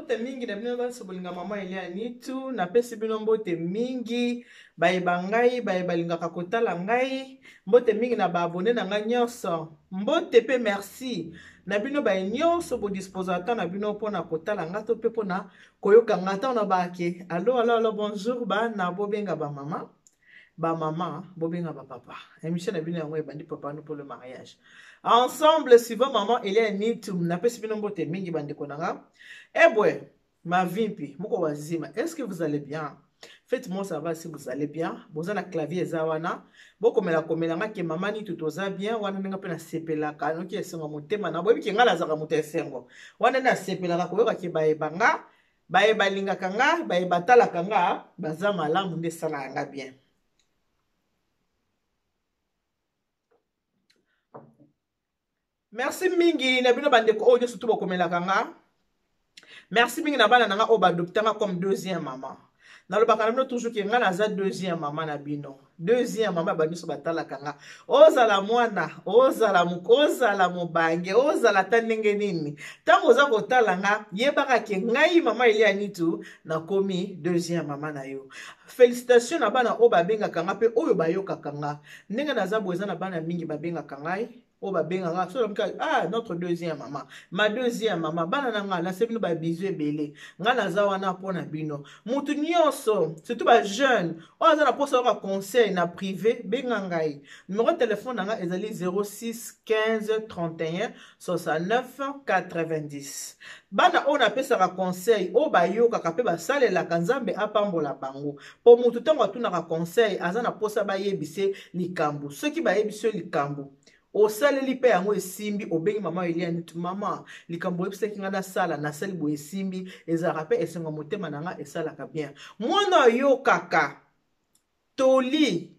Mbote mingi na bino banso bolinga mama Elia Nitu, napesi bino mbote mingi baye ba ngai baye balingaka kotala ngai, mbote mingi na ba abonne na ngai nyonso, mbote pe merci na bino baye nyonso bodisposaka temps na bino mpona kotala ngai to mpe mpona koyoka ngai ntango na baake alo alo alo bonjour bana bobenga ba mama ba mama bobenga ba papa émission na bino yango ebandi papa nous pour le mariage ensemble suivant maman Elia Nitum napesi bino mbote mingi bandeko na nga ebwe mavimpi moko wazima est-ce que vous allez bien faites-moi savoir si vous allez bien boza na clavier eza wana bokomela komela nga ke mama Nitu toza bien wana ndenge mpe nasepelaka noki esengo motema na boyebi ke nga nazalaka moto ya esengo wana nde nasepelaka koyoka ke bayeba nga baye balingaka nga baye batalaka nga baza malamu nde esalaka nga bien merci mingi na bino bandeko oyo nyonso to bokomelaka nga merci mingi na bana na nga oyo baadopta nga comme deuxième mama nalobaka na bino toujours ke nga naza deuxième mama na bino deuxième mama ba nyonso batalaka nga ozala mwana ozala ozala mobange ozala ata ndenge nini ntango oza kotala nga yebaka ke ngai mama Elia Nitu nakomi deuxième mama na yo félicitation na bana oyo babengaka nga mpe oyo bayokaka nga ndenge naza boye eza na bana mingi babengaka ngai oyo babenga nga soki nabika ah notre deuxième mama ma deuxième mama bana na nga nase bino babizu ebele nga naza wana mpo na bino motu nyonso surtout bajeune oyo aza na mposa yoka conseil na privé benga ngai numero ya telefone na nga ezali 06 15 31 69 90 bana oyo napesaka conseil oyo bayokaka mpe basalelaka nzambe apambola bango mpo motu ntango atunaka conseil aza na mposa bayebise likambo soki bayebisi yo likambo osaleli mpe yango esimbi obengi mama Eliane mama likambo oyebisaki ngai nasala nasali boye esimbi ezalaka mpe esengo motema na ngai esalaka bien mwana ayokaka toli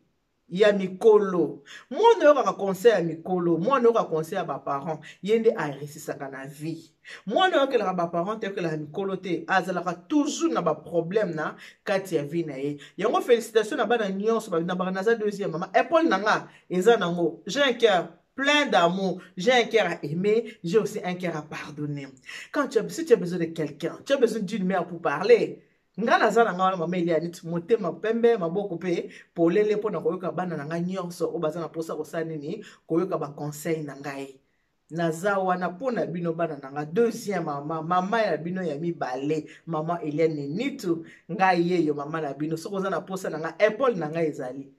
ya mikolo mwana oyokaka conseil ya mikolo mwana oyokaka conseil ya baparent ye nde aresisaka na vie mwana oyokelaka baparent te ayokelaka mikolo te azalaka toujours na baproblème na kati ya vie na ye yango félicitation na bana nyonso nabaka naza deuxième mama epole na nga eza nango j'ai un cœur plein d'amour. J'ai un cœur à aimer, j'ai aussi un cœur à pardonner. Quand tu as, si tu as besoin de quelqu'un, tu as besoin d'une mère pour parler. Nga naza na nga wana mama Elia neti motema pembe maboko mpe polele mpo na koyoka bana na ngai nyonso oyo baza na mposa kosala nini koyoka baconseil na ngai naza wana mpo na bino bana na nga deuxième mama mama ya bino ya mibale mama Eliane Nitu ngai yeyo mama na bino soki oza na mposa na ngai epole na ngai ezali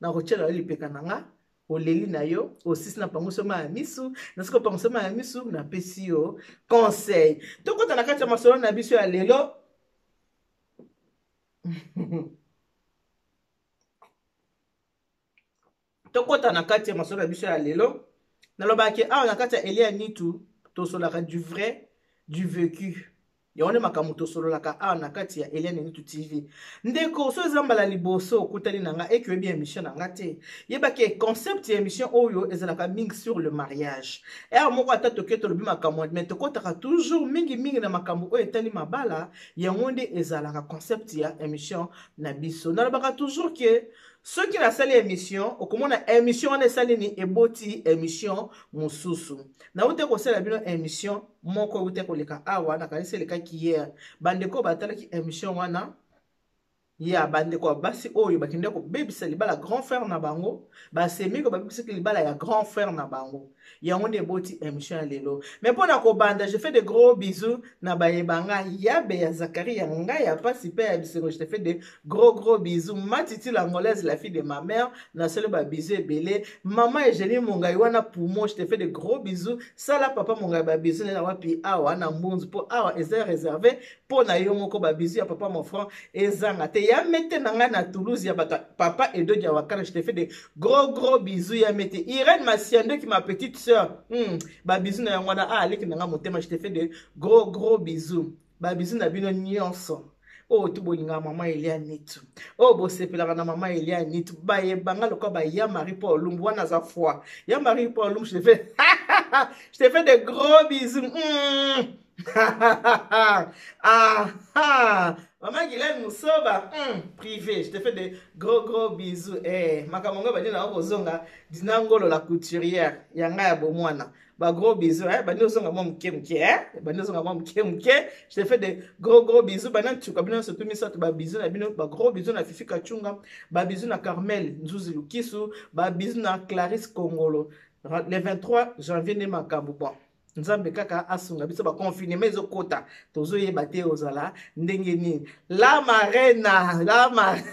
nakotyela yo lipeka na nga oleli na yo osisi na panguso mai ya misu nasiki opanguso mai ya misu napesi yo conseil tokota na kati ya masolo na biso ya lelo tokota na kati ya masolo na biso ya lelo nalobaki awa na kati ya Elia Nitu tosolaka du vrai du vécu yango nde makambo tosololaka awa na kati ya Eliane Nitu TV ndeko so eza mbala liboso okutani na nga eke oyebi émission na nga te yeba ke concept ya émission oyo ezalaka mingi sur le mariage heure moko ata toke tolobi makambo mais tokotaka toujours mingi mingi na makambo oyo etali mabala yango nde ezalaka concept ya émission na biso nalobaka toujours ke soki nasali émission okomona émission wana esali nini eboti émission mosusu nauti kosala bino émission moko euti koleka awa nakanisi elekaki hier bandeko batalaki émission wana ya bandeko ya basi oyo bakendaki kobebisa libala grand frère na bango basemiko babebisaki libala ya grand frère na bango yango nde eboti émission ya lelo mais mpo na kobanda je fais de gros bisous na bayeba nga yabe ya zakari ya ngai ya pasi mpe ya bisengo je te fais de gros gros bisous matiti l'angolaise la fille de ma mère nasali ba bisous ebele mama Eugénie Mongai wana poumon je te fais de gros bisous sala papa Mongai ba bisous na wapi awa na mbunzu mpo awa eza réservé mpo na yo moko ba bisous ya papa mon franc ezanga te ya mete na ngai na Toulouse ya bato papa Edo Diawakana je te fais de gros gros bisous ya mete Irène Masiandoki ma petite sœur ba bisous na yango wana ah aleki na ngai motema je te fais de gros gros bisous ba bisous na bino nyonso oyo tu bolingaka mama Elia Nitu oyo bosepelaka na mama Elia Nitu bayebanga lokola ba ya Marie Paul Lumbu wana aza foi ya Marie Paul Lumbu je te fais je te fais de gros bisous ah, ah. Maman Guylaine Musoba, privé, je te fais de gros gros bisous. Eh, makambo ngo bandi na kozonga Dina Ngolo la couturière, ya nga ya bomwana. Ba gros bisous, hein. Bandi ozonga mwa moke moke, hein. Bandi ozonga mwa moke moke. Je te fais de gros gros bisous. Bana ntuka bino surtout misato ba bisous na bino, ba gros bisous na Fifi Kachunga, ba bisous na Carmel Nzuzi Lukisu, ba bisous na Clarisse Kongolo. Le 23 janvier nde makambo bon. Nzambe kaka asunga biso ba confinement ezokota tozoyeba te ozala ndenge nini. La marraine, la marraine.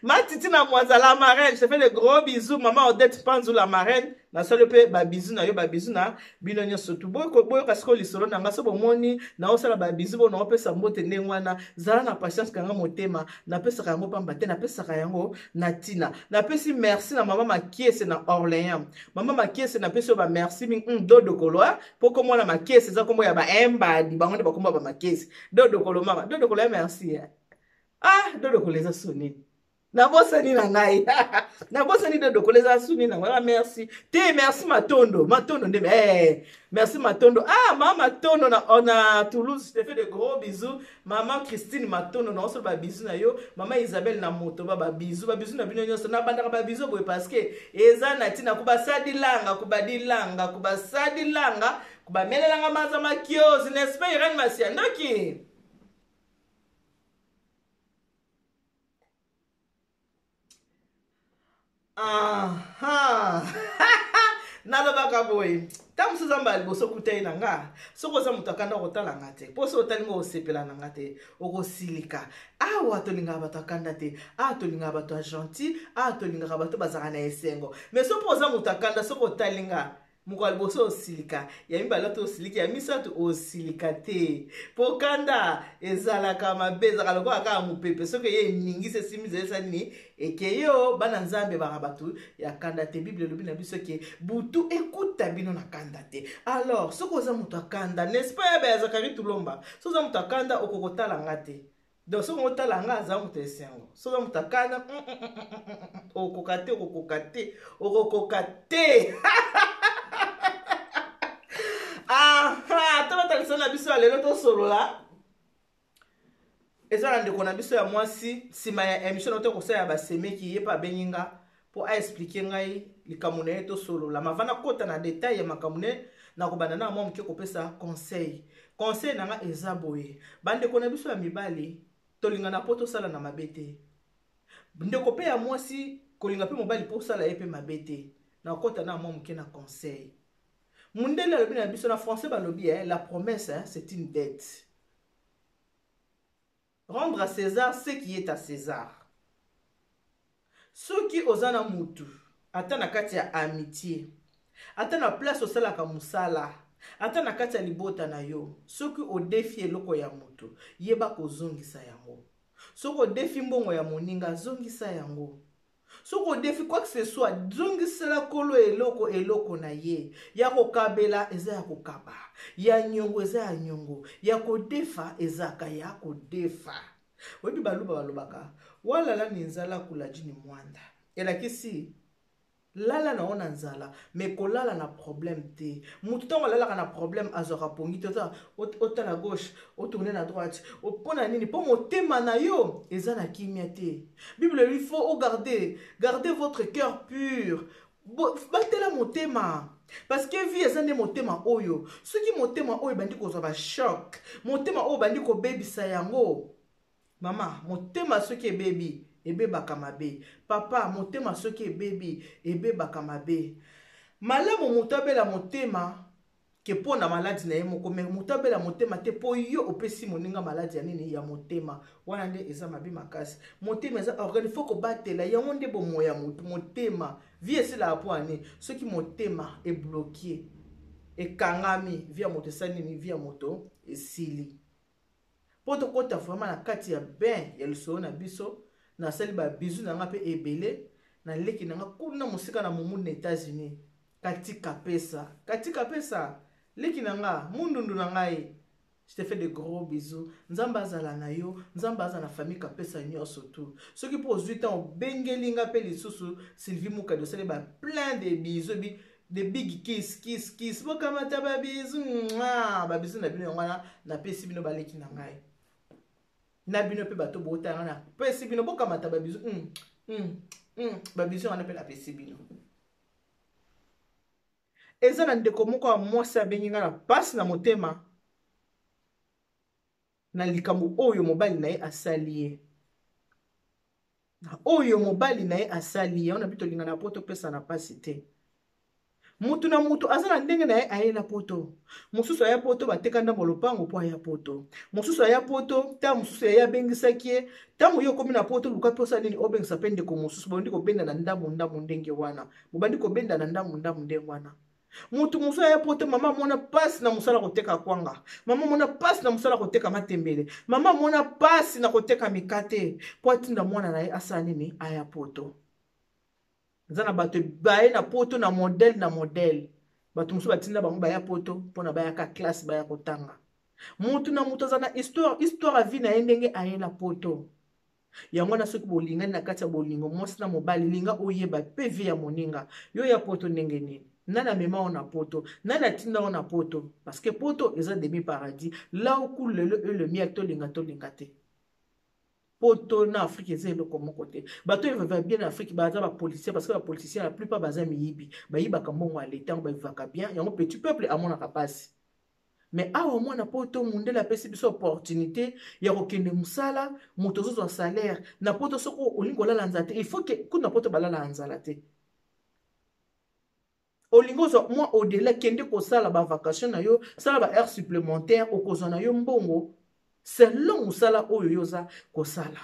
Matiti na mwanza la marraine, je te fais de gros bisous maman Odette Panzu la marraine. Nasali mpe ba bisous na yo, ba bisous na bino nyonso tu. Boyoka sikoyo lisolo na nga, so bomoni naosala ba bisous bo naopesa mbote ndenge wana, zala na patience, kanga motema, napesaka yango pamba te, napesaka yango na ntina. Napesi merci na mama Makiese na Orléans. Mama Makiese napesi yo ba merci mingi, dodokolo, hein? Po kombo na Makiese eza kombo ya ba embadi, bango nde bakombo ya ba Makiese. Dodokolo mama, dodokolo ya merci, hein? Ah, dodokolo eza soni. Nabosani na ngai. Nabosani dodokolo eza soni na ngai. Merci. Te merci Matondo, Matondo nde eh merci Matondo. Ah mama Matondo na on a Toulouse, je te fais de gros bisous. Maman Christine Matondo na osolo ba bisous na yo. Maman Isabelle na moto ba ba bisous, ba bisous na bino nyonso. Na bandaka ba bisous boye parce que eza na tina ko basadi langa, ko badi langa, ko basadi langa, ko ba melelanga maza makiozi, n'est-ce pas Irène Masia ndoki? Aha! Nalobaka boye ntango mosusu eza mbala liboso okuta ye na nga, soki oza moto akanda okotala nga te, mpo soki otali nga okosepela na nga te, okosilika. Awa tolingaka bato akanda te, awa tolingaka bato ya gentil, awa tolingaka bato bazalaka na esengo. Mais soki mpo oza moto akanda, soki otali nga mokolo ya liboso osilika, ya mibale to osilika, ya misato osilika te, mpo kanda ezalaka mabe, ezalaka lokola kaka mopepe, soki eye eningisi esimbi nzela esali nini ekeyo. Bana Nzambe baka bato ya kanda te. Bible elobi na biso ke butu ekuta bino na kanda te. Alors soki oza moto ya kanda, n'est-ce pas ya ya Zakari Tulomba, soki oza moto ya kanda okokotala nga te. Donc soki otala nga aza moto ya esengo, soki oza moto ya kanda, okokoka te, okokoka te, okokoka te. Aha, tobatalisa na biso ya lelo tosolola eza na ndeko na biso ya mwasi. Nsima ya émission na tokosala ya basemeki, ye mpe abengi nga mpo aexplike ngai likambo na ye, tosolola mava nakota na detail ya makambo ne. Nakobanda na mwa moke kopesa conseil. Conseil na nga eza boye: bandeko na biso ya mibali, tolingana mpo tosala na mabe te. Ndeko mpe ya mwasi, kolinga mpe mobali mpo osala ye mpe mabe te. Nakota na mwa moke na conseil. Mundele alobi na biso na français, balobi eh, la promesse hein, c'est une dette. Rendre à César ce qui est à César. Soki oza na mutu, ata na kati ya amitié, ata na place osalaka mosala, ata na kati ya libota na yo, soki odefi eloko ya mutu, yeba kozongisa yango. Soki odefi mbongo ya moninga, zongisa yango. Soki odefi quoi que ce soit, zongisela kolo eloko eloko na ye. Ya kokabela eza ya kokaba, ya nyongo eza ya nyongo, ya kodefa ezaka ya kodefa. Oyebi baluba balobaka walala ni nzala kulaji ni mwanda, elakisi lala na yo na nzala, me kolala na problème te. Motu ntango alalaka na problème azwaka pongi te, otala gauche, otourne na droite. Mpo na nini? Mpo motema na yo eza na kimia te. Bible elobi faut ogarder, garder votre cœur pur. Batela motema, parce que vie eza nde motema oyo. Soki motema oyo ebandi kozwa bachoc, motema oyo obandi kobebisa yango, mama, motema soki ebebi ebebaka mabe. Papa, motema soki ebebi ebebaka mabe. Malamu moto abela motema ke mpo na maladi na ye moko, me moto abela motema te mpo yo opesi moninga maladi ya nini ya motema. Wana nde eza mabe makasi. Motema eza organe, fo kobatela yango, nde bomoi ya motu motema. Vie esilaka mpo ani soki motema ebloke, ekangami, vie ya moto esali nini? Vie ya moto esili. Mpo tokɔta vraiment na kati ya bain ya lisolo na biso, nasali babizu na nga mpe ebele na leki na nga kuna mosika na mumu na États-Unis, Katika Pesa, Katika Pesa, leki na nga, mundundu na ngai, je te fais de gros bisous. Nzambe azala na yo, nzambe aza na famille Kapesa nyonso tu. Soki mpo ozwi ntango obengeli nga mpe lisusu Sylvie Mukadi, osali ba plein de bisous bi de big kiss kiss kiss, bokamata ba bisous, ba bisous na bino yango wana napesi bino baleki na ngai na bino mpe bato botanga, napesi bino, bokamata ba bisous, ba bisous wana mpe napesi bino. Eza na ndeko moko ya mwasi abengi nga na pasi na motema na likambo oyo mobali na ye asali ye. Na oyo mobali na ye asali ye, wana bi tolingana po topesana pasi te. Mutu na mutu aza na ndenge na ye ayela poto. Mosusu aya poto bateka ndambo lopango po aya poto. Mosusu aya poto, ta mosusu ya ye abengisaki ye. Tango yo okomi na poto luka pe osala nini obengisa pe ndeko mosusu bobandi kobenda na ndambo ndambo ndenge wana. Bobandi kobenda na ndambo ndambo ndenge wana. Mutu mosusu aya poto mama amona pasi na mosala koteka kwanga. Mama amona pasi na mosala koteka matembele. Mama amona pasi na koteka mikate po atinda mwana na ye asala nini aya poto. Eza na bato baye na poto na modèle na modèle. Bato mosusu batinda bango baya poto mpona bayaka classe baya kotanga. Mutu na mutu aza na histoire, histoire ya vie na ye ndenge aye na poto. Yango wana soki bolingani na kati ya bolingo mwasi na mobali, linga oyeba pe vie ya moninga. Yo ya poto ndenge nini? Nani amema yo na poto? Nani atinda yo na poto? Parce que poto eza demi paradis. Là où coule le lait et le miel, tolinga tolinga te. Poto na Afrique eza eloko moko te. Bato oyo bavivaka bien na Afrique baza ba politiciens parce que ba politiciens la plupart baza miyibi. Bayibaka mbongo ya l'État, yango bavivaka bien, yango petit peuple amonaka pasi. Mais awa mwana poto mundele apesi biso opportunité ya kokende mosala, moto ozozwa salaire. Na poto soki olingi kolala nzala te, il faut que kuna poto balala nzala te. Olingi ozwa mwa au-delà, kende kosala ba vacation na yo, sala ba heures supplémentaires, okozwa na yo mbongo selon mosala oyo yo oza kosala.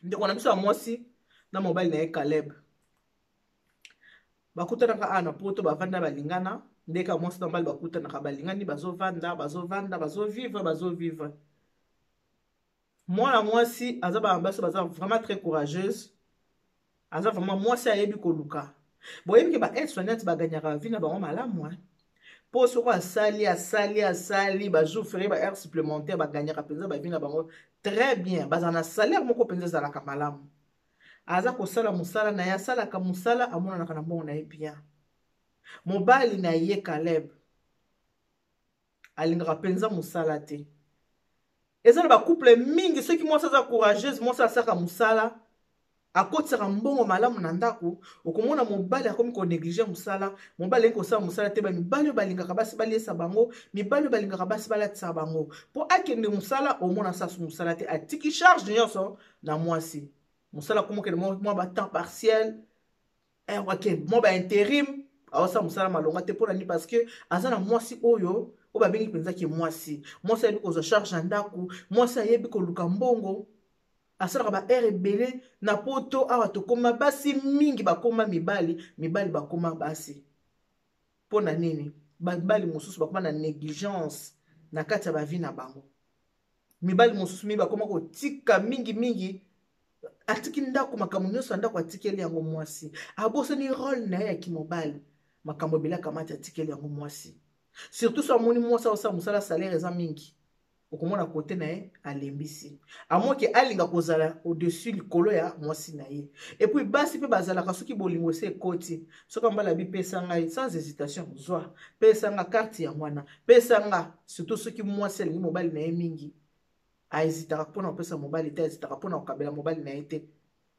Ndeko na biso ya mwasi na mobali na ye Caleb bakutanaka awa na poto, bavanda balingana ndeka mwasi na mobali bakutanaka balingani, bazovanda bazovanda bazovivre bazovivre. Mwana mwasi aza ba basi baza vraiment très courageuse, aza vraiment mwasi ayebi koluka. Boyebi ke ba aide-soignante baganyaka vie na bango malamu hein? Po soko asali asali asali ba jour férié ba heure supplémentaire baganyaka mpenza ba vie na bango très bien, bazala na salaire moko mpenza ezalaka malamu. Aza kosala mosala na ye, asalaka mosala amonanaka na mbongo na ye bien. Mobali na ye Caleb alingaka mpenza mosala te. Eza na ba couple mingi soki mwasi aza courageuse, mwasi asaka mosala, akotisaka mbongo malamu na ndako, okomona mobali akomi ko négliger mosala, mobali alingi kosala mosala te. Ba mibali oyo balingaka basi baliesa bango, mibali oyo balingaka basi balatisa bango, po akende mosala, omona asasu mosala te, atiki charge nyonso na mwasi. Mosala akomi kokende mwa ba temps partiel, okay, mwa ba intérim, aosala mosala malonga te. Mpona nini? Parce que aza na mwasi oyo oyo babengi mpenza ke mwasi. Mwasi ayebi kozwa charge ya ndako, mwasi ayebi koluka mbongo, asalaka ba heure ebele na poto. Awa tokoma basi mingi bakoma mibali, mibali bakoma basi. Mpona nini? Mibali mosusu bakoma na négligence na kati ya ba vie na bango. Mibali mosusu mingi bakoma kotika mingi mingi, atiki ndako, makambo nyonso ya ndako atikeli yango mwasi, abosani rôle na ye ya kimobali, makambo ebele akamati atikeli yango mwasi. Surtout so amoni mwasi aosala mosala, salaire eza mingi, okomona kote na ye alembisi, amoke alinga kozala au-dessus likolo ya mwasi na ye. Et puis basi mpe bazalaka soki bolingo esi ekoti, soki ambala bipesa ngai sans hésitation, zwa, pesa nga carte ya mwana, pesa nga. Surtout soki mwasi alingi mobali na ye mingi, ahésitaka mpona kopesa mobali te, ahésitaka mpona kokabela mobali na ye te.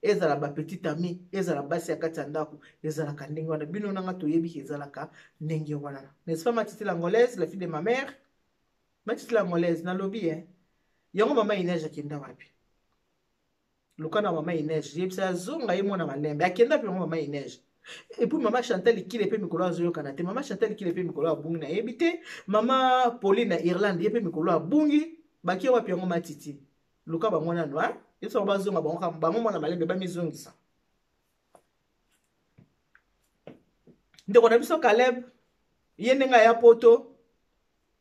Ezala ba petite amie, ezala basi ya kati ya ndako, ezalaka ndenge wana. Bino nanga toyebi ke ezalaka ndenge wana, n'est-ce pas? Matiti l'angolaise, la fille de ma mère, Matiti l'angolaise, nalobi hein. Yango mama Inège akenda wapi? Luka na mama Inège, yebisa azonga ye mwana malembe. Akenda mpe mama Inège. Et puis mama Chantal Kile pe mikolo azoyokana te. Mama Chantal Kile pe mikolo abungi nayebi te. Mama Pauline na Irlande ye pe mikolo abungi. Bakie wapi yango Matiti? Luka bango nanu hein. Yebisa bango bazonga bango kaka bango mwana malembe bamizongisa. Ndeko na biso Caleb ye ndenge aya poto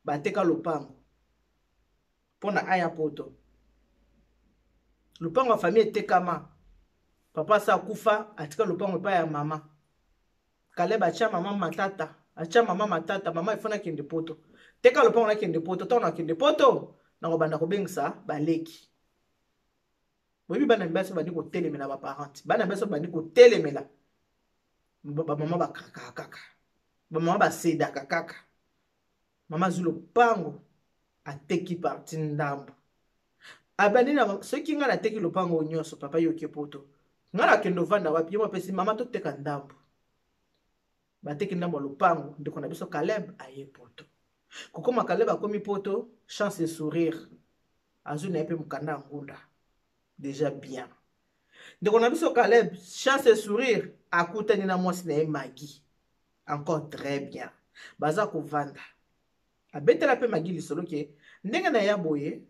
bateka lopango mpona aya poto. Lopango ya famille etekama, papa asa akufa, atika lopango epai ya mama. Caleb atia mama matata, atia mama matata, mama ifo nakende poto, teka lopango nakende poto. Ntango nakende poto nakobanda kobengisa baleki. Boyebi bana mibali bandi kotelemela ba parents, bana mibali bandi kotelemela ba mama, bakrakaka kaka ba mama, basedaka kaka. Mama azwi lopango, ateki parti ndambo. Abandi na soki ngai nateki lopango oyo nyonso, papa yo oke poto, ngai nakende ovanda wapi? Ye mo apesi mama toteka ndambo. Bateki ndambo ya lopango, ndeko na biso Caleb aye poto. Kokoma Caleb akomi poto, chance et sourire, azwi na ye mpe mokanda ya ngunda déjà bien. Ndeko na biso Caleb, chance et sourire, akutani na mwasi na ye Maggie, encore très bien, baza kovanda. Abetela mpe Maggie lisolo ke ndenge na ya boye,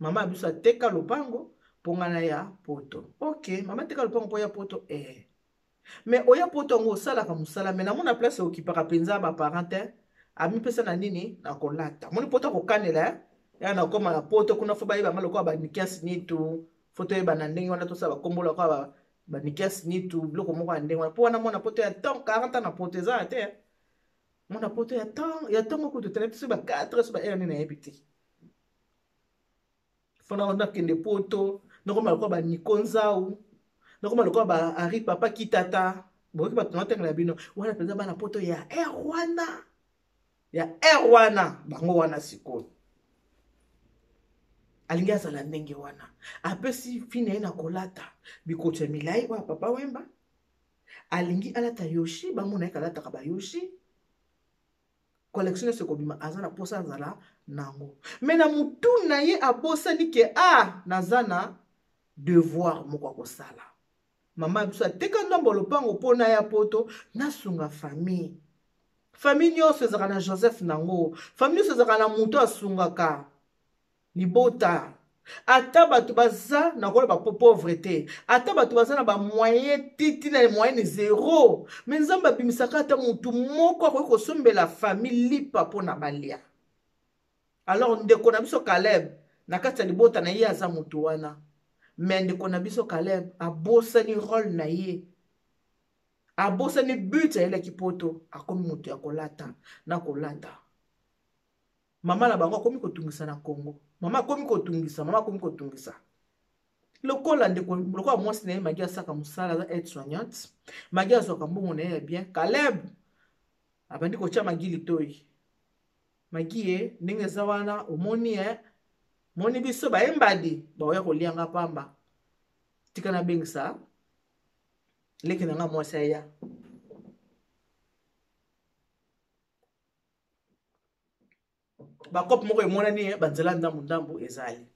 mama ya biso ateka lopango mpo ngai na ya poto. Ok, mama ateka lopango mpo ya poto, eh. Mais oya poto yango osalaka mosala, mais namona place okipaka mpenza baparent te. Amipesa na nini? Na kolata. Moni poto akokanela ya nakoma na poto kuna, fo bayeba nga lokola banikiasi nitu, fo toyeba na ndenge wana tosala bakombo lokola banikiasi nitu, biloko moko ya ndenge wana. Mpo wana mwana poto ya ntango 40 ans na poto eza te, mwana poto ya ntango ya ntango kutu te, biso ba 4 so ba heure nini nayebi te. Fona nakende poto, nakoma lokola baniko nzau, nakoma lokola ba Ari papa kitata. Boyoki bato naotangela bino wana mpenza bana poto ya air wana, ya air wana, bango wana. Sikoyo alingi azala ndenge wana, apesi fi na ye na kolata bikoti ya milai oyo papa Wemba. Alingi alata Yoshi, bamona ye kalataka bayoshi collection nyonso ekobima, aza na mposa azala nango. Me na mutu na ye abosani ke a naza na devoir moko ya kosala. Mama biso ateka ndambo lopango mpo na ya poto, nasunga famille. Famille nyonso ezalaka na Joseph nango, famille nyonso ezalaka na moto asungaka libota. Ata bato baza na koloba pauvre te, ata bato baza na bamoyen titi na moyenne zero, me Nzambe abimisaka ata motu moko akoki kosombela famille lipa mpo na balia. Alors ndeko na biso Caleb, na kati ya libota na ye aza motu wana. Me ndeko na biso Caleb abosani role na ye, abosani but ayelaki poto. Akomi moto ya kolata na kolata. Mama na bango akomi kotungisa na Congo, mama akomi kotungisa, mama akomi kotungisa lokola ndeko, lokola mwasi na ye Magi asaka mosala, aza aide soignante. Magi azwaka mbongo na ye ya bien. Caleb abandi kotya Magi litoi. Magi ye ndenge eza wana, omoni e moni biso bayembadi baoya kolianga pamba, tika nabengisa leki na nga mwasi aya. Bakope moko emonani ye banzela ndambu ndambu ezali.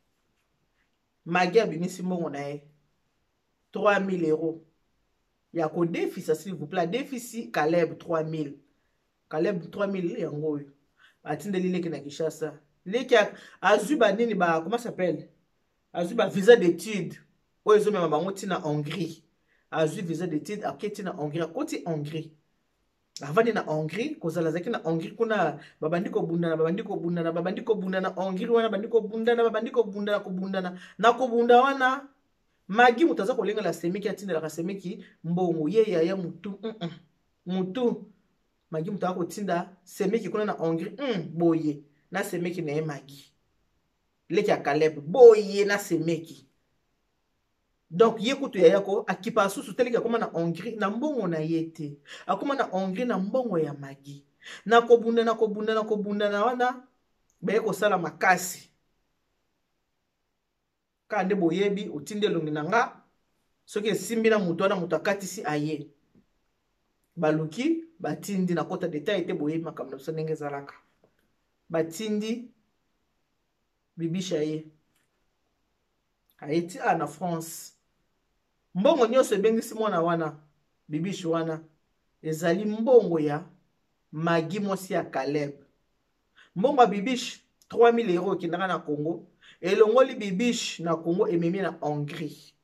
Magi abimisi mbongo na ye 3000 euros ya kodefisa, s'il vous plaît. Adefisi Caleb 3000. Caleb 3000 yango oyo atindeli leki na Kinshasa. Leki azwi banini ba comment s'appelle, azwi ba visa d'étude oyo ezomema bango ntina Hongrie. Azwi visa d'étude, ake ntina Hongrie, akoti Hongrie, avandi na Hongrie. Kozala azalaki na Hongrie kuna, babandi kobundana, babandi kobundana, babandi kobundana Hongrie wana, babandi kobundana, babandi kobundana, kobundana na kobunda wana. Magi moto aza kolengela semeki, atindelaka semeki mbongo ye yaya motu motu Magi moto aza kotinda semeki kuna na Hongrie, boye na semeki na ye Magi, leki ya Caleb, boye na semeki. Donc ye kutu yaya ko akipa susu teleki, akoma na Hongrie na mbongo na ye te, akoma na Hongrie na mbongo ya Magi. Na kobunda, na kobunda, na kobunda na wana, baye kosala makasi kaka nde boyebi. Otindi elongi na nga, soki esimbi na moto wana, moto akatisi aye, baluki batindi na kota detail te, boyebi makambo na biso ndenge ezalaka. Batindi bibisha ye ayeti a na France. Mbongo nyonso ebengisi mwana wana bibishi wana ezali mbongo ya Magi, mwasi ya Caleb. Mbongo ya bibishi 3000 euro ekendaka na Congo, elongoli bibishi na Congo, ememi na Hongrie.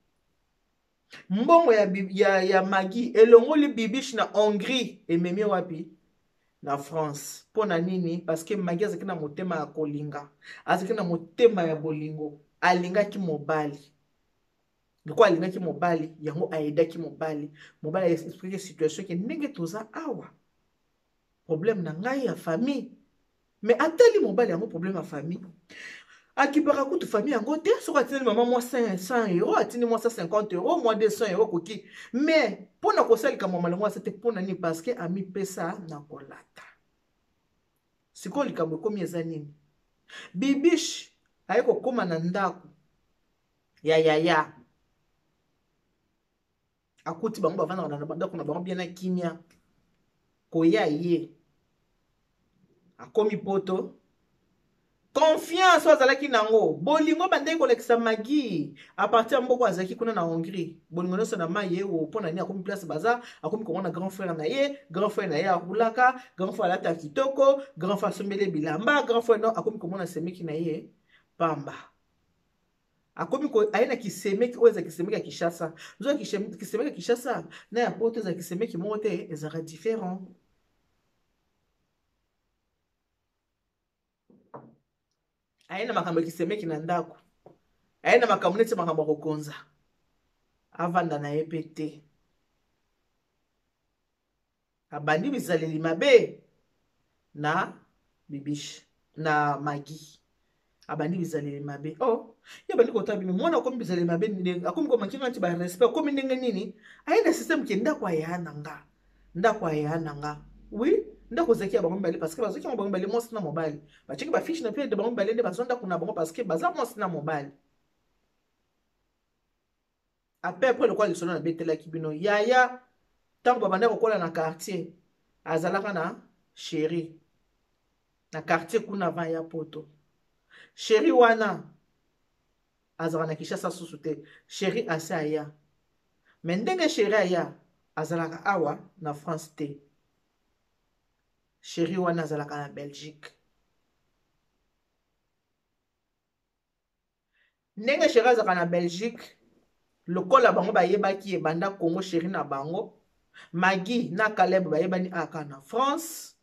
Mbongo ya Magi elongoli bibishi na Hongrie, ememi wapi? Na France. Mpo na nini? Parce que Magi azalaki na motema ya kolinga, azalaki na motema ya bolingo, alingaki mobali. Lokola alingaki mobali yango, ayedaki mobali. Mobali aexplike situation ke ndenge toza awa, problème na ngai ya famille. Mais atali mobali yango, problème ya famille, akipaka kutu famille yango te. Soki atindeli mama mwa 500 euro, atindi mwa 150 euro, mwa 200 euro koki, mais mpo na kosala likambo ya malongo asa te. Mpo na nini? Parce que amipesa na kolata. Sikoyo likambo ekomi eza nini? Bibish aye kokóma na ndako. ya yaya. Akuti bango bavandaka na bandako na bango bien na kimia. Koya ye akomi poto, confiance oyo azalaki nango, bolingo bandeki kolekisa Magi à partir ya mboka azalaki kuna na Hongrie, bolingo nyonso na mai ewo. Mpo na nini? Akomi place baza, akomi komona grand frère na ye. Grand frère na ye arulaka, grand frère alata kitoko, grand frère asombeli bilamba, grand frère no akomi komona semeki na ye pamba. Akomi aye na kisemeki oyo eza kisemeki ya Kinshasa. Nzoka kisemeki ya Kinshasa na ya poto eza kisemeki moko te, ezalaka différent. Aye na makambo ya kisemeki na ndako, aye na makambo neti makambo ya kokonza, avanda na ye mpe te. Abandi bizaleli mabe na Bibiche na Magi, abandi bizaleli mabe. Oh, ye abandi kotala bino, mwana akomi bizaleli mabe, akomi komankinga nti barespect, akomi ndenge nini. Aye na systeme ke ndako aya na nga, ndako aya na nga. Oui, ndako ezalaki ya bango mibale, parce que bazwaki yango bango mibale, mwasi na mobali. Batiaki bafiche na mpe bango mibale nde bazwa ndako na bango, parce que baza mwasi na mobali. À peu près lokola lisolo nabetelaki bino, yaya ntango babandaki kokola na quartier, azalaka na chéri na quartier kuna avant ya poto. Chéri wana azalaka na Kinshasa susu te, chéri asi aya. Me ndenge chéri aya, azalaka awa na France te, chéri wana azalaka na Belgique. Ndenge chéri azalaka na Belgique, lokola bango bayebaki ebanda Congo, chéri na bango Magi na Caleb bayebani aka na France.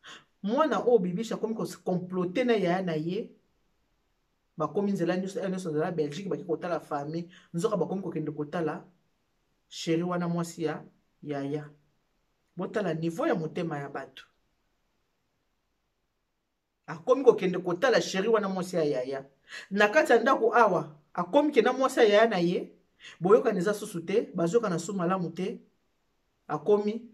Mwana oyo Bibiche akomi kocomplote na yaya na ye, bakomi nzela nyonso nyonso, nzela ya Belgique, baki kotala famille. Nzoka bakomi kokende kotala chéri wana, mwasi ya yaya. Botala niveau ya motema ya bato. Akomi kokende kotala chéri wana, mwasi ya yaya, na kati ya ndako awa. Akomi kenda mwasi ya yaya na ye, boyokani eza susu te, bazokana su malamu te. Akomi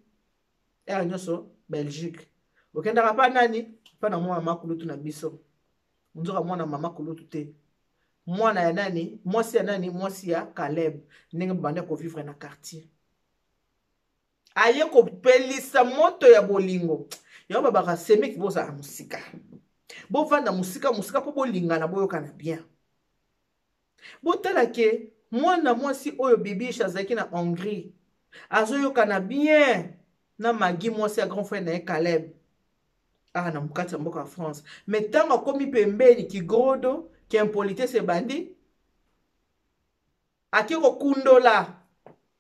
ere nyonso Belgique, okendaka mpa nani? Mpa na mwana mama kulutu na biso. Nzoka mwana mama kulutu te, mwana ya nani? Mwasi ya nani? Mwasi ya Caleb. Ndenge babanda kovivre na quartier, aye kopelisa moto ya bolingo yango. Babaka semeki, bozala mosika, bovanda mosika mosika mpo bolingana, boyokana bien. Botala ke mwana mwasi oyo Bibiche azalaki na Hongrie, azoyokana bien na Magi, mwasi ya grand frère na ye Caleb, awa na kati ya mboka ya France. Mais ntango akomi pembeni, kigrodo kiimpolitesse ebandi. Ake kokundola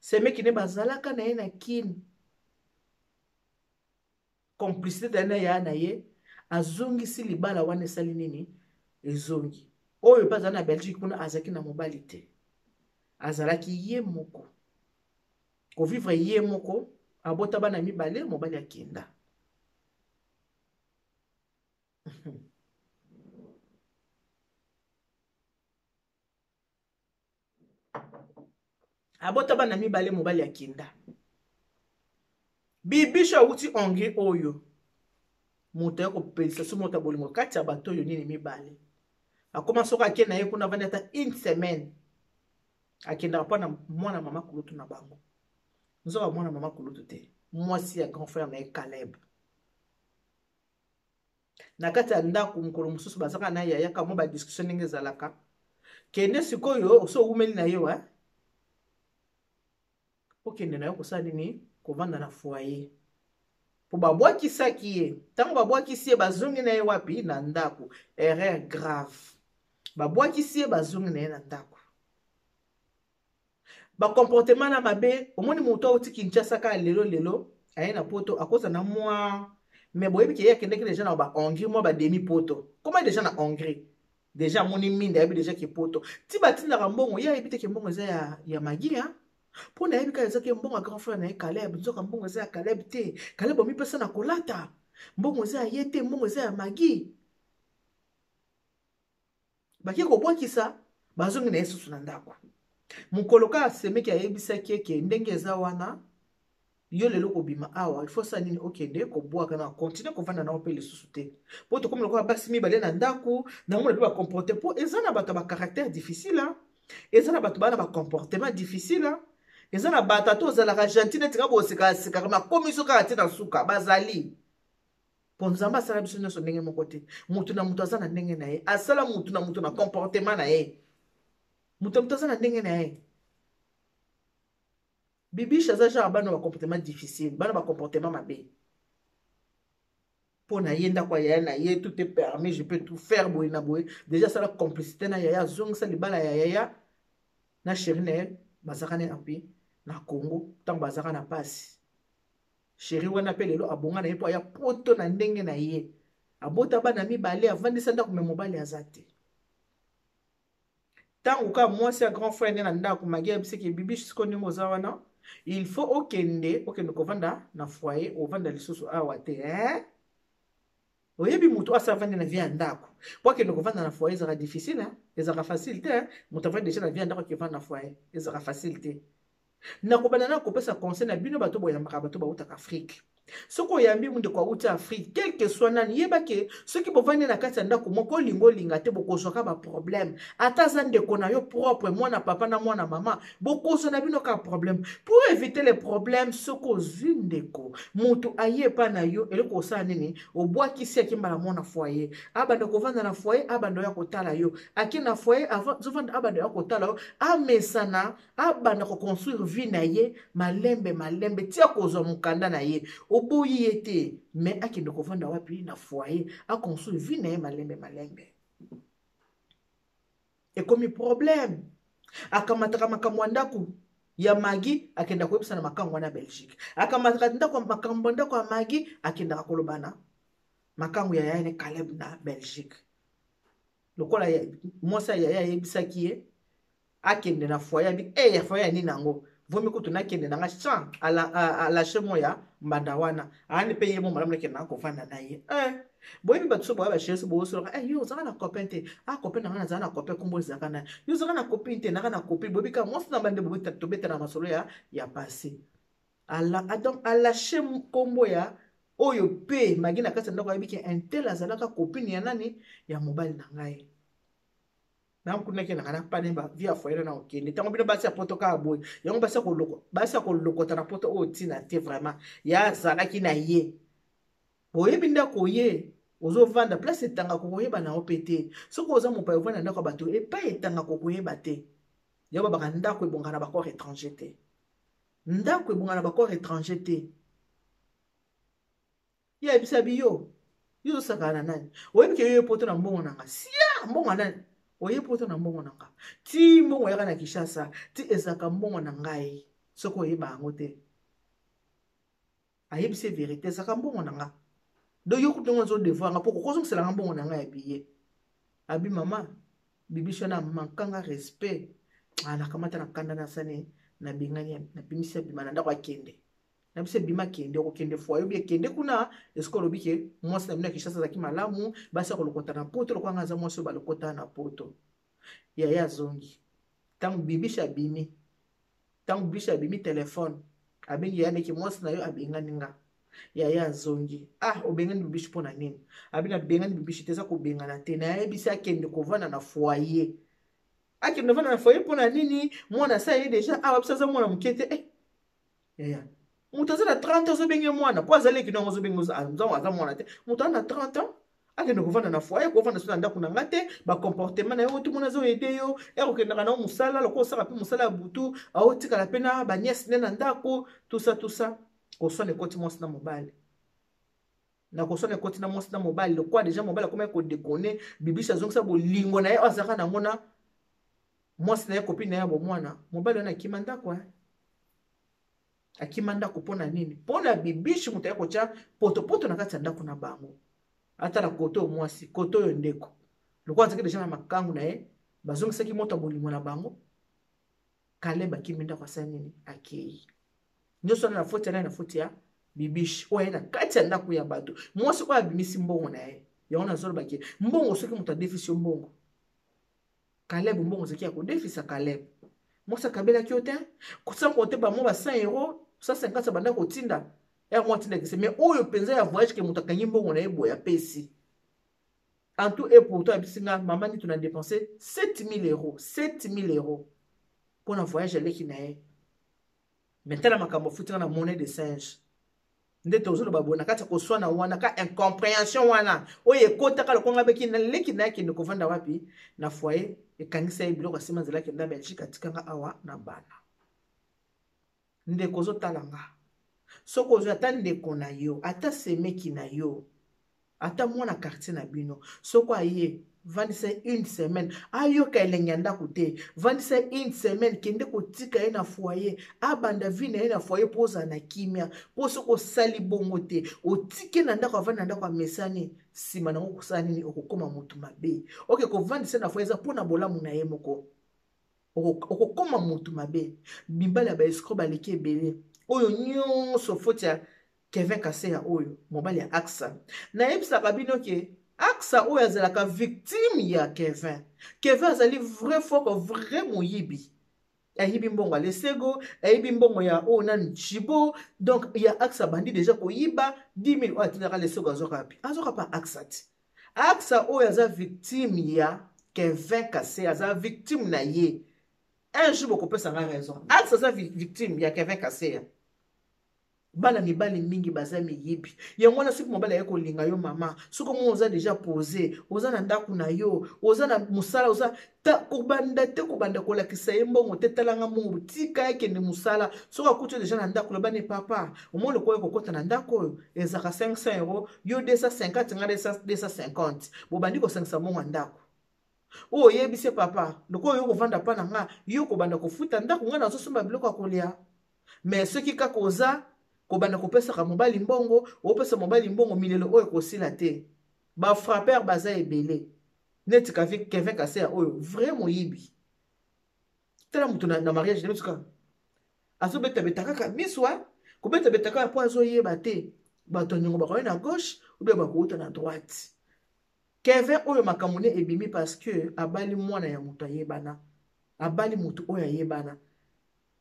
semeki nde bazalaka na ye na Kini, complicité na ya na ye. Azongisi libala wana, esali nini? Ezongi. Oyo mpe azali na Belgique kuna, azalaki na mobali te, azalaki ye moko kovivre ye moko. Abota bana mibale, mobali akenda. Abota bana mibale, mobali akenda. Bibiche awuti Hongrie oyo, moto ya kopelisa so moto ya bolingo kati ya bato oyo nini mibale. Akoma soki ake na ye kuna, avandi ata une semaine, akendaka mpo na mwana mama kulutu na bango. Nzoka mwana mama kulutu te, mwasi ya grand frère na ye Caleb. Na kati ya ndako, mokolo mosusu bazaka na yaya kamwa badiscussion ndenge ezalaka. Kende sikoyo, oso owumeli na yo, okende na yo kosala nini? Kovanda na foyer. Mpo babwakisaki ye. Ntango babwakisi ye, bazongi na ye wapi? Na ndako. Erreur grave. Babwakisi ye, bazongi na ye na ndako, bacomportement na mabe. Omoni moto auti Kinshasa kaka lelo lelo, aye na poto, akoza na mwa. Mais boyebi ke ye akendaki deja na baHongrie, mwa bademi poto. Koma deja na Hongrie, deja amoni minda, ayebi deja ke poto ti batindaka mbongo. Ye ayebi te ke mbongo eza ya Magi, hein? Mpo nayebi kaka eza ke mbongo ya grand frère na ye Caleb. Nzoka mbongo eza ya Caleb te. Caleb amipesa na kolata, mbongo eza ya ye te, mbongo eza ya Magi. Bake kobwakisa, bazongi na ye susu na ndako. Mokolo kaka semeki ayebisaki eke ndenge eza wana, yo lelo kobima awa, il faut sala nini? Okende kobwaka na continue kovanda nango mpe lisusu te, mpo tokomi lokola basi mibale na ndako. Namona mpe bacomporte, mpo eza na bato ya bacaractère difficile, hein? Eza na bato baa na bacomportement difficile, hein? Eza na bato ata ozalaka gentil neti nga bosekakasekaka, makomi so kaka te na suka bazali. Mpo Nzambe asala biso nyonso ndenge moko te. Motu na moto aza na ndenge na ye, asala motu na moto na comportement na ye. Moto na moto aza na ndenge na ye. Bibiche aza genre bana ba comportement difficile, bana ba comportement mabe. Mpo na ye, ndako ya yaya na ye, tout est permis, je peux tout faire, boye na boye. Déjà asala complicité na yaya, azongisa libala ya yaya na chéri na ye. Bazalaka na mpe na Congo ntango bazalaka na pasi. Chéri wana mpe lelo abonga na ye mpo aya Poto na ndenge na ye, abota bana mibale, avandisa ndako, me mobali aza te. Ntango kaka mwasi ya grand frère nde na ndako, Magi ayebisaki Bibiche: "Siko ndenge oza wana, il faut okende kovanda na foyer, ovanda lisusu awa te, eh? Oyebi moto asi avandi na vie ya ndako, po akende kovanda na foyer ezalaka difficile, ezalaka facile te. Moto avandi déjà na vie ya ndako, akevanda na foyer, ezalaka facile te. Nakobanda na kopesa conseil na bino, bato boyambaka bato bautaka Afrique. Soki oyambi ndeko awuti Afrique, quel que soit nani, yeba ke soki bovandi na kati ya ndako moko, olinga olinga te, bokozwaka baproblème. Ata aza ndeko na yo propre, mwana papa na mwana mama, bokozwa na bino kaka problème. Pour éviter les problèmes, soki ozwi ndeko moto aye epa na yo, eloko osala nini? Obwakisi, ake mbala mwana foyer, abanda kovanda na foyer, abanda oya kotala yo. Ake na foyer, azovanda, abanda oya kotala yo, amesana, abanda koconstruire vie na ye malembe malembe tia kozwa mokanda na ye. Oboyi ye te, mais akende kovanda wapi? Na foyer, aconstruire vie na ye malembe malembe. Ekomi problème, akamataka makambo ya ndako ya Magi, akendaka koyebisa na makambo wana Belgique. Akamataka ndako, makambo ya ndako ya Magi, akendaka koloba na makambo ya yaya ne Caleb na Belgique. Lokola mwasi ya yaya ayebisaki ye akende na foyer, abi e ya foyer ya nini yango? Vomi kutu nakende nanga champ alashe mo ya mbanda wana ayani mpe ye mo malamu, nakende nanga kovanda na ye, eh. Boyebi bato so boya bachéri, so boosoloka, eh, yo ozalaka na copain te? Ah, copain nanga, nazala na copain, kombo ezalaka na yo. Ozalaka na copine te? Naka na copine. Boyebi kaka mwasi na bande tobetana masolo ya passé. Donc alashe nkombo ya oyo mpe Magi na kati ya ndako ayebi ke un tel azalaka copine ya nani, ya mobali na ngai. Nakunaki nanga na pane ba vie ya foyer na okende. Ntango bino basi ya Poto kaka boye, yango basi ya kolokota na Poto oyo ntina te vraiment. Ya azalaki na ye, boyebi ndako ye ozovanda, place etangaka kokoyeba na yo mpe te. Soki oza mopaya, ovanda ndako ya bato, epai etangaka kokoyeba te. Yango babaka ndako ebonga na bacorps étranger te, ndako ebonga na bacorps étranger te. Ye ayebisa bi: "Yo, yo ozosakana na nani? Oyebi ke yo ye Poto na mbongo na nga? Sia, mbongo ya nani? Oye Poto na mbongo na nga ti mbongo oyaka na Kinshasa ti ezalaka mbongo na ngai. Soki oyeba yango te." Ayebisi vérité: "Ezalaka mbongo na nga, donc yo kutu ndenge ozodevoir nga mpo kokozongiselanga mbongo na ngai ya billet." Abi mama Bibiso na mankanga respect, nakamata na kanda, nasani, nabengani, nabimisi, abima na ndako, akende na biso. Ebima, kende, okokende foyer obi ekende kuna. Esika olobi ke mwasi na bino ya Kinshasa azalaki malamu, basi ya kolokota na Poto lokola nga aza mwasi oyo balokota na Poto. Yaya azongi. Ntango Bibishi abimi, ntango Bibishi abimi, telefone abengi yaya neke: "Mwasi na yo abengani nga." Yaya azongi: "Ah, obengani Bibishi mpo na nini?" Abi: "Nabengani Bibishi te, eza kobengana te. Nayebisi akende kovanda na foyer. Akende kovanda na foyer mpo na nini? Mwana asa ye déjà awa, biso aza mwana moke te, eh. Yaya, moto aza na 30 ans, ozobenge mwana mpo azali ekino yango, ozobenge aza mwana te. Moto aza na 30 ans, akende kovanda na foyer, kovanda so na ndako na nga te. Bacomportement na yo, otumona azoyede yo, ekokendaka na yo mosala, lokola osala mpe mosala ya butu, aotikala mpe na baniese nde na ndako, tusa tusa." Koswana ekoti mwasi na mobali, na koswana ekoti na mwasi na mobali. Lokola déjà mobali akomaki kodekone, Bibisi azongisa bolingo na ye oyo azalaka nango na mwasi na ye, copine na ye ya bomwana. Mobali wana akima ndako, akima ndako. Mpo na nini? Mpo na Bibishi, moto aye kotya potopoto na kati ya ndako na bango. Atala kote oyo mwasi, kote oyo ndeko, lokola azalaki déjà na makangu na ye, bazongisaki moto ya bolingo na bango. Kaleb akimi ndako, asali nini? Akei. Nyonso wana na foti ya nani? Na foti ya Bibishi oyo aye na kati ya ndako ya bato, mwasi oyo abimisi mbongo na ye. Yango nazolobaki mbongo, soki moto adefisi yo mbongo, Caleb, mbongo ozalaki ya kodefisa Caleb, mwasi akabelaki yo te, sans compter bamwa ba 100 euro, 150 banda kotinda ere mwa atindakise. Mais oyo mpenza ya voyage, ke moto akangi mbongo na ye boye, apesi. En tout et pour tout, ayebisi nga mama Nitu na dépenser 7000 euros, 7000 euros mpo na voyage aleki na ye. Mais tala makambo afuti nga na monnaie de singe. Nde tozoloba boye na kati ya koswana wana ka incompréhension wana oyo ekotaka lokonga beki na leki na ye akende kovanda wapi na foyer, ekangisa ye biloko, asima nzela akenda Belgique, atikanga awa na bana. Ndeko ozotala nga, soki ozwi ata ndeko na yo, ata semeki na yo, ata mwana quartier na bino, soki aye, vandisa une semaine, ayoka elengi ya ndako te. Vandisa une semaine, kende kotika ye na foyer, abanda vie na ye na foyer mpo ozala na kimia. Mpo soki osali bongo te, otike na ndako, avandi na ndako, amesani, nsima nango okosala nini? Okokoma motu mabe. Oke kovandisa na foyer eza mpo na bolamu na ye moko. Okokoma motu mabe. Mibali ya baescro baleki ebele. Oyo nyonso foti ya Kevin Kaseya, oyo mobali ya Aksa. Nayebisaka bino ke Aksa oyo azalaka victime ya Kevin. Kevin azali vrai foko, vrai moyibi. Ayibi mbongo ya Lesego, ayibi mbongo ya oyo nani Chibo. Donc ya Aksa bandi deja koyiba 10 000 oyo atindaka Lesego, azwaka wapi? Azwaka pa Aksa ti. Aksa oyo aza victime ya Kevin Kaseya, aza victime na ye. Un jour bokopesa nga raison. Aksa aza victime ya Kevin Kaseya. Bana mibali mingi baza miyibi. Yango wana soki mobali aye kolinga yo mama, soki omoni oza deja pose, oza na ndako na yo, oza na mosala, oza ta, kobanda te kobanda kolakisa ye mbongo te, talanga mbongo, tika ye kende mosala. Soki akuti yo deja na ndako, loba ne papa, omoni lokola kokota na ndako oyo ezalaka 500 euro, yo 250, nga 250, bobandi kosangisa mbongo ya ndako. Oyo oyebisi papa, lokola yo kovanda pa na nga, yo kobanda kofuta ndako, nga nazosomba biloko ya kolia. Mais soki kaka oza kobanda kopesaka mobali mbongo, opesa mobali mbongo, milelo oyo ekosila te. Bafrappeur baza ebele neti Kevin Kaseya oyo vrai moyibi. Tala moto na mariage na biso azobetabeta kaka miso, kobetabeta kaka mpo azoyeba te bato ya niongo bakoya na gauche ou bien bakouta na droite. Kevin oyo makambo ne ebimi parce que abali mwana ya moto ayebana, abali moto oyo ayebana.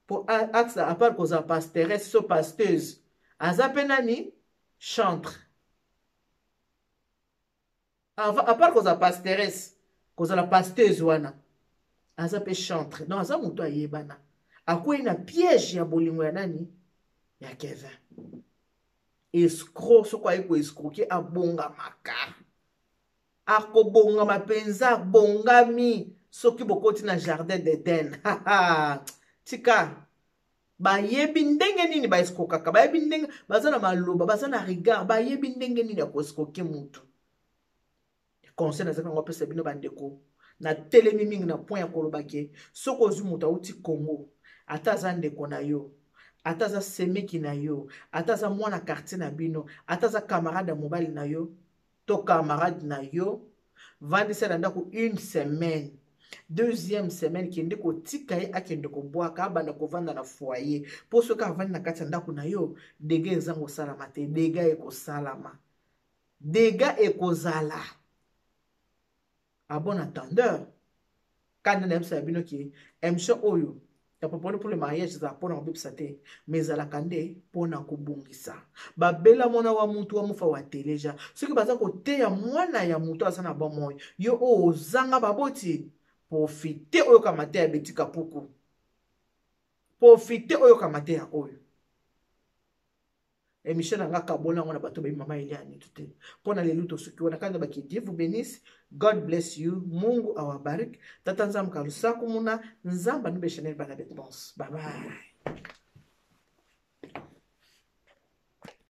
Po Aksa, à part kozala pastoresse so pasteuse, aza mpe nani, chantre. À part kozala pastoresse, kozala pasteuse wana, aza mpe chantre. Donc aza moto ayebana, akwei na piège ya bolingo ya nani, ya Kevin. Escroc, soki aye koescroke, abongamaka, akobongama mpenza, abongami. Soki bokoti na jardin d'Eden, tika, bayebi ndenge nini baescrokaka, bayebi ndenge, baza na maloba, baza na regard, bayebi ndenge nini ya koescroke mutu. Conseil nazalaki nango apesa bino bandeko, natelemi mingi na point ya koloba ke soki ozwi moto auti Congo, ata aza ndeko na yo, ata aza semeki na yo, ata aza mwana quartier na bino, ata aza camarade ya mobali na yo to camarade na yo, vandisa na ndako une semaine. Deuxième semaine, kende kotika ye akende kobwaka, abanda kovanda na foyer. Mpo soki avandi na kati ya ndako na yo, dega ezanga kosalama te, dega ekosalama, dega ekozala. À bon entendeur, kanda nayebisa bino ke émission oyo ya Popolo pour le mariage ezala mpona kobebisa te, mais ezalaka nde mpona kobongisa. Babela mwana wa mutu wa mufa wa teleja. Soki baza koteya mwana ya motu aza na bomoi, yo oyo ozanga baboti, profite oyoka mateya ya Beti Kapuku, profite oyoka mateya oyo. Émission na nga, kabola yango na bato bayebi mama Elia Nitu te. Mpo na lelo tosuki wana. Kanda baki, Dieu vous bénisse, God bless you, Mungu awabariki, tata Nzambe kalusaku muna Nzambe anube chanel bana betu bonso. Bye bye.